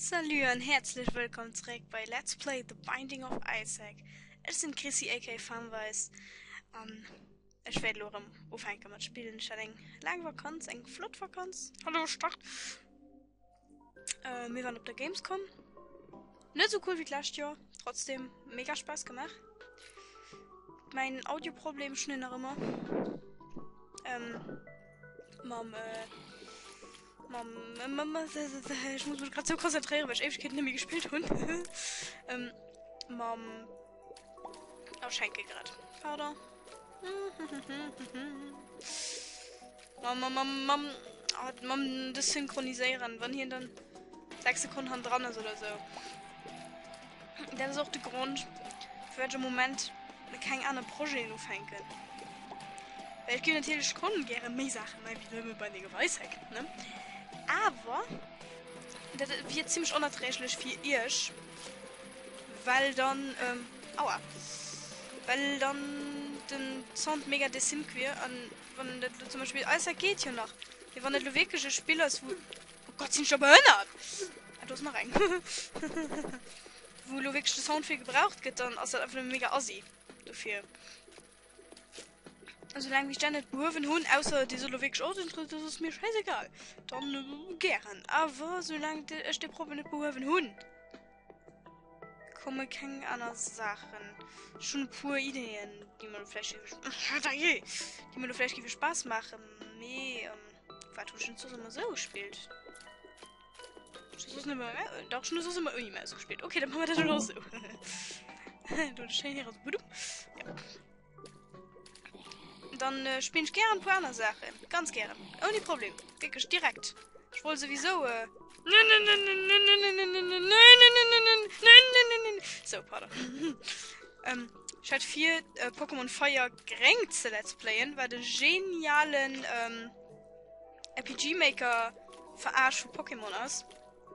Salut an häerzlech wëllkomm zeréck bei Let's Play The Binding of Isaac. Ech sinn d'Chrissi aka Funwise an ech wäert elo erëm ufänke mat spillen. Ech hat eng laang Vakanz, eng flott Vakanz. Hallo Start! Äh, mir waren op der Gamescom. Net sou cool wéi d'lescht Joer, trotzdem mega Spaass gemaach. Mäin Audioproblem ech hunn en nach ëmmer. Ähm, mam, äh, mam, mam, ech muss mech grad sou konzentréieren, well ech Éiwegkeeten net méi gespillt hunn. ähm, mam, oh, ech hänke grad. Pardon. Mam, mam, mam, mam, ah, mam das Synchroniséieren, wann hien dann 6 Sekunden han dran ass oder sou. Dat ass och de Grond, firwat ech am Moment keng aner Projeten ufänken. Well ech géif natierlech schonn gäre méi Saache maachen, wéi nëmme Binding of Isaac, ne? Awer dat wier zimmlech onerträglech fir iech, well dann, aua, well dann den Sound mega desync wier an Wann dat elo zum Beispill, Isaac geet jo nach, mee wann dat elo wierklech e Spill ass wou, oh Gott sinn ech da behënnert! Ah do ass nach eng, wou elo wierklech de Sound vill gebraucht gëtt, dann ass dat einfach nëmme mega assi. Dofir, soulaang wéi ech dat net behuewen hunn, ausser dir sot elo wierklech, oh dat ass mir schäisegal, dann gären, awer soulaang ech dee Problem net behuewen hunn. Komme keng aner Saachen. Ech hunn e puer Ideeën, déi mer vläicht géife, déi mer vläicht géife Spaass maachen, mee wat hunn ech denn soss ëmmer esou gespillt? Ech hu soss nëmme, dach ech hunn soss ëmmer ouni Maus gespillt. Okay, da maache mer dat elo esou. Do schéin hier, budum. Ja. Dann äh, spillen ech gären e puer aner Saachen. Ganz gären. Ouni Problem. Wierklech direkt. Ech wollt souwisou äh, So, pardon. ähm, ech hat vir äh, Pokémon Feier Gréng ze Let's Playen, wat e genialen ähm, RPG Maker Verarsch vu Pokémon ass.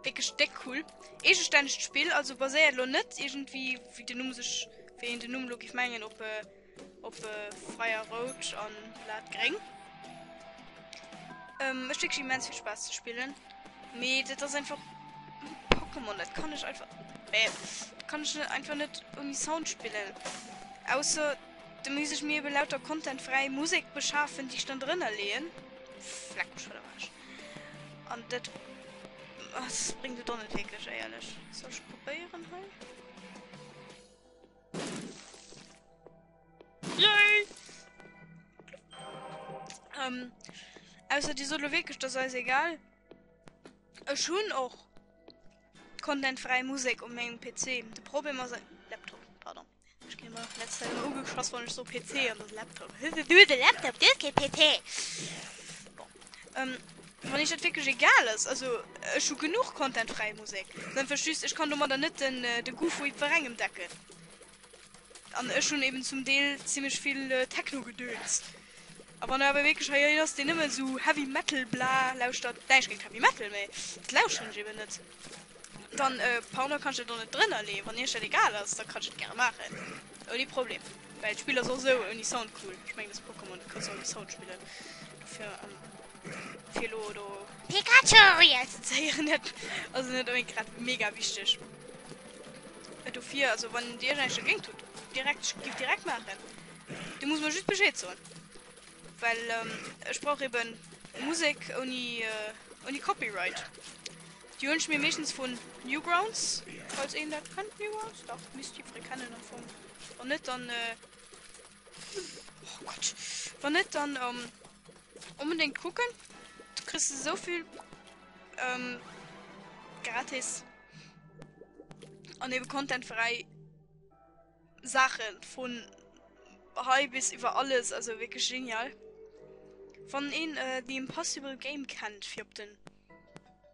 Wierklech déck cool. Eegestännegt Spill, also baséiert lo net iergendwéi, wéi den Numm sech, wéi een den Numm lo giff mengen, op op Feier Rout an Blat Gréng. Mécht wierklech immens vill Spaass ze spillen. Mee dat ass einfach Pokémon, dat kann ech einfach, bäh, dat kann ech net einfach net ouni Sound spillen. Ausser da misst ech mir ebe lauter contentfräi Musek beschafen, déi ech dann drënner leeën. Leck mech voll am Aarsch. An dat ass, bréngt et och net wierklech, éierlech. Soll ech probéieren hei? Yay! Ähm, ausser dir sot lo wierklech, dat ass eis egal. Ech hunn och contentfräi Musek op mengem PC. De Problem ass, Laptop, pardon. Ech ginn ëmmer letz Zäit ëmmer ugeschwass wann ech so PC an das Laptop. Du hues e Laptop, du hues kee PC. Bon. Ähm, wann iech dat wierklech egal ass, also ech hu genuch contentfräi Musek. Et ass einfach just, ech kann domadder net den de Goût vu jiddwerengem decken. An ech hunn eben zum Deel zimmlech vill Techno-Gedöns. A wann awer wierklech hei een ass, deen nëmmen esou Heavy Metal bla lauschtert, näischt géint Heavy Metal, mä dat lauschteren ech eben net, dann, pardon, kann ech dat och net drënner leeën. Wann iech dat egal ass, da kann ech dat gäre maachen, ouni Problem, well d'Spill ass och esou ouni Sound cool. Ech mengen, dat ass Pokémon, dat kanns du ouni Sound spillen. Dofir, fir elo do Pikachu! ze zéieren, dat ass net onbedéngt grad mega wichteg. Dofir, also wann dir iech näischt dergéint hutt, direkt, ech géif direkt maachen. Dir musst mer just Bescheed soen, well ech brauch eben Musek ouni ouni Copyright. Déi huelen ech mir meeschtens vun Newgrounds, falls een dat kennt. Newgrounds? Dach, misst jiddweree kennen am Fong. Wann net, dann oh Gott, wann net, dann onbedéngt kucken. Du kriss esou vill gratis an eben contentfräi. Saachen vun hei bis iwwer alles, also wierklech genial. Wann een The Impossible Game kennt fir op den,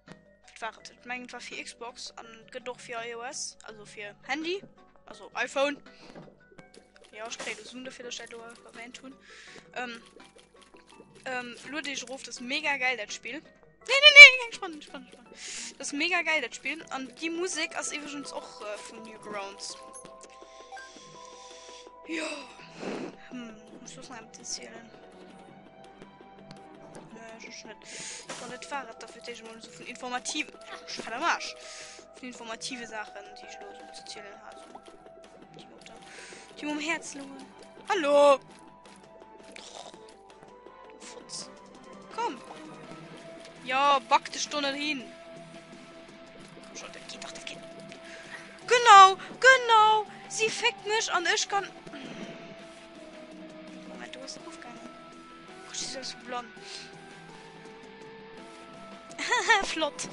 wat war et, ech mengen et war fir Xbox an et gëtt och fir iOS, also fir Handy, also iPhone. Jo, ech kréien elo Suen dofir, dass ech dat elo erwähnt hunn. Lued iech erof, dat ass mega gäil dat Spill. Nee, nee, nee, eng Spann, Spann, Spann. Das ist mega geil, das Spiel. Und die Musik ist übrigens auch äh, von Newgrounds. Ja. Hm, muss ich noch etwas erzählen? Nö. ech net. Bon, dat war et da fir d'éischt emol esou vun informativen, ech fal am Aarsch, vun informative Saachen, déi ech elo esou ze zielen hat, déi mer op der, déi mer um Häerz loungen. Hallo! Du Fotz. Komm! Jo, back dech do net hin! Komm schon, dat geet dach, dat geet. Genau, genau! Si féckt mech an ech kann. Moment, du ass ofgaangen. Gott, si ass blann. Flott.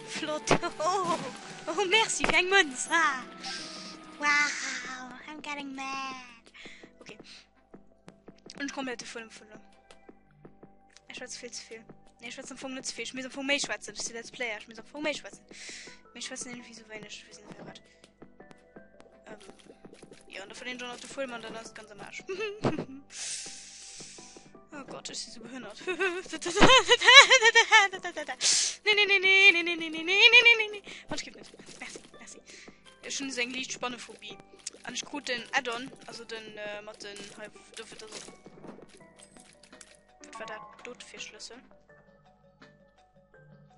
Flott. Oh, oh, merci fir eng Mënz. Ah. Wow, I'm getting mad. Okay. Und ich komplette Full verloren. Ech schwätze vill ze vill. Nee, ech schwätzen am Fong net ze vill. Ech misst am Fong méi schwätzen. Ech si Let's Player. Ech misst am Fong méi schwätzen. Mee ech schwätzen irgendwie sou wéineg. Ech weess net firwat. Ähm, jo, an da verléieren ech och nach de Fullmann, dann ass et ganz am Aarsch. Oh Gott, ech si sou behënnert. Nee, nee, nee, nee, nee, nee, nee, nee, nee, nee, nee, nee, nee. Wann, ech giff net. Merci, merci. Ech hunn esou eng liicht Spannephobie. An ech krut den Add-on, also den äh, mat den hei, dofir, dass Wat war dat dot fir Schlëssel?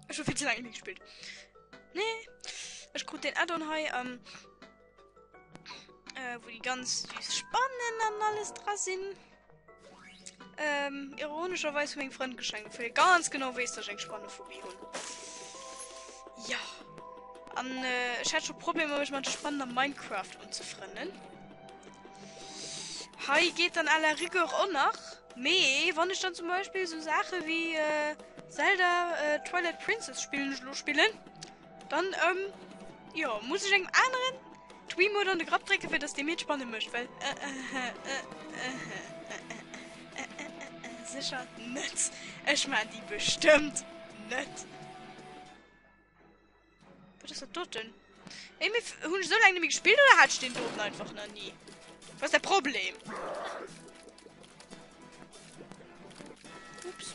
Ech hu vill ze laang net méi gespillt. Nee, ech krut den Add-on hei, ähm, äh, wou déi ganz süß Spannen an alles dra sinn. Ähm, ironescherweis vu mengem Frënd geschenkt, obwuel e ganz genau weess, dass ech eng Spannephobie hunn. Ja. An äh, ech hat scho Problemer, mech mat de Spannen am Minecraft unzefrënnen. Hei geet dann à la rigueur och nach. Mee wann ech dann zum Beispill sou Saache wéi äh, Zelda äh, Twilight Princess spillen, ech lo spillen, dann ähm, jo, muss ech engem aneren d'Wiimote an de Grapp drécken, fir dass dee mir d'Spanne mécht, well äh, äh, äh, äh, äh, äh, äh, äh, sécher net. Ech maan déi bestëmmt net. Wat ass dat doten? Ey, mir hunn ech esou laang net méi gespillt oder hat ech deen doten einfach nach ni? Was ass der Problem? Ups.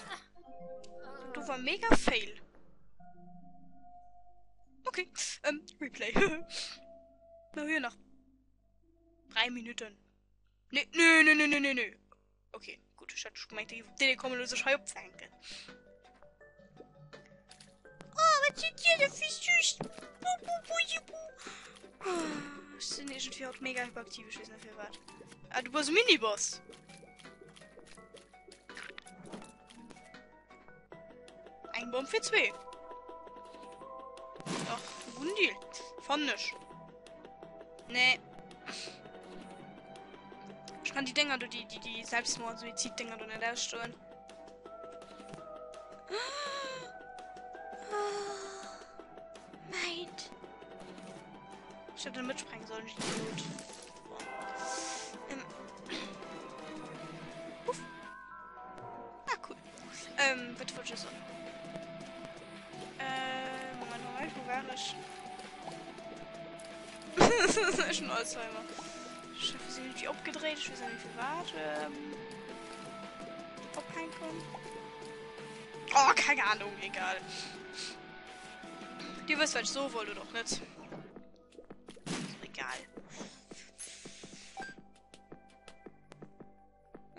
Du war mega fail. Okay, ähm, Replay. Mir hu jo nach 3 Minuten. Nee, nee, nee, nee, nee, nee, nee. Okay, gut, ich hatte schon gemeint, die Idee kommen los, sich hei opzehängen. Oh, wat sidd Dir denn fir süß? Bu, bu, bu, bu, bu. Oh, ich sinn irgendwie haut mega hyperaktiv, ich weiß nicht für was. Ah, du bist Miniboss. Eng Bomb fir zwee. Dach, gudden Deal. Fannen ech. Nee. Ech kann déi Dinger do, déi, déi, déi Selbstmord-Suizid-Dinger do net ausstoen. Meint. Ich hätte mitsprengen sollen, ich Idiot. Ähm. Puff. Ah, cool. Ähm, wat wollt ech soen? Äh, Moment, Moment, wo war ech? Ech hunn Alzheimer. Ech hoffe, si irgendwie opgedréit. Ech weess net méi firwat. Ähm, ophänken. Oh, keng Ahnung, egal. Dir wësst, wat ech soe wollt oder och net. Ist doch egal.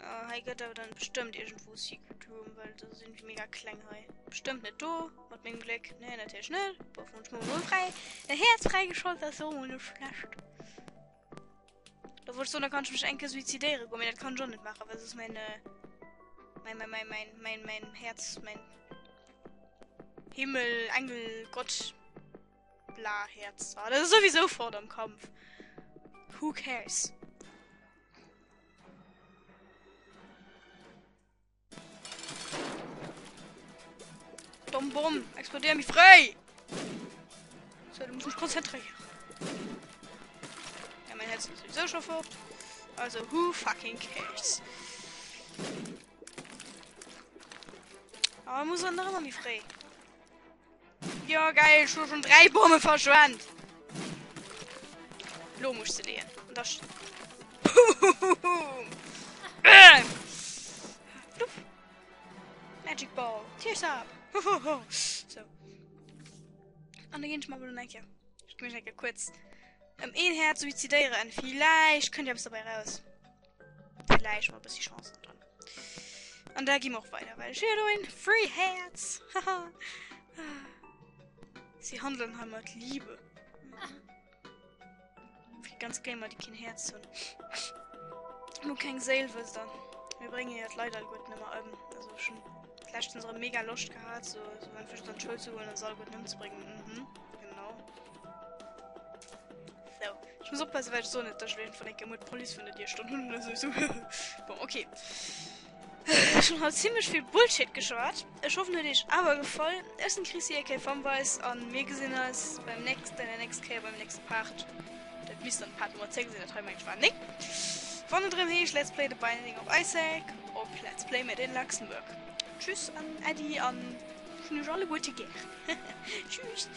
Ah, hei gëtt awer dann bestëmmt iergendwou e Secret Room, well dat ass irgendwie mega kleng hei. Bestëmmt net do, mat mengem Gléck. Nee, natierlech net. Boah, hunn ech mol mol fräi e Häerz fräigeschalt, dat ass jo och mol net schlecht. Da wollt ech soen, da kann ech mech eng Kéier suizidéiere goen, mee dat kann ech och net maachen, well soss mäin, mäin, mäin, mäin, mäin, mäin, mäin Häerz, mäin Himmel, Engel, Gott, bla Häerz. Ah, dat ass souwisou fort am Kampf. Who cares? Domm Bomm, explodéier méi fréi! So, du muss mech konzentréieren. Ja, mein Herz ist sowieso schon fort. Also, who fucking cares? Aber muss er nach immer méi fréi. Ja, geil, ich hab schon drei Bomben verschwendet. Lo muss ich sie legen. Und das. Fluff. Magic Ball. Tears up. so. An da gehen ich mal wohl eng Keer. Ich geh mich eng Keer kurz ëm een Herz suizidéieren. Vielleicht könnt ihr etwas dabei raus. Vielleicht mal ein bisschen Chancen dran. An da gi mer och weider, well ech hu jo do een Free Häerz. Haha. Si handelen hei mat Liebe. Fir ganz Gamer, déi keen Häerz hunn. Hu keng Séil, wësst der. Mir brénge jo d'Leit alleguerten ëmmer ëm. Also ech hunn letztens erëm mega Loscht gehat, so, so einfach an d'Schoul ze goen an se alleguerten ëmzebréngen. Mhm, genau. So, ech muss oppassen, wat ech soen, net dass ech iergendwann eng Kéier muer d'Police virun der Dier stoen hunn oder sou. So. Bon, okay. Ech hunn haut zimmlech vill Bullshit geschwat. Ech hoffen huet iech awer gefall. Ech sinn d'Chrissi aka Famweis an mir gesinn eis beim nächsten, der nächst Kéier beim nächste Part. Dat misst dann Part Nummer 10 sinn, dat hei mengen ech war 9. Wann et erëm heescht Let's Play The Binding of Isaac op Let's Play Made in Luxembourg. Tschüss an Äddi an ech hunn iech alleguerte gär. Tschüss.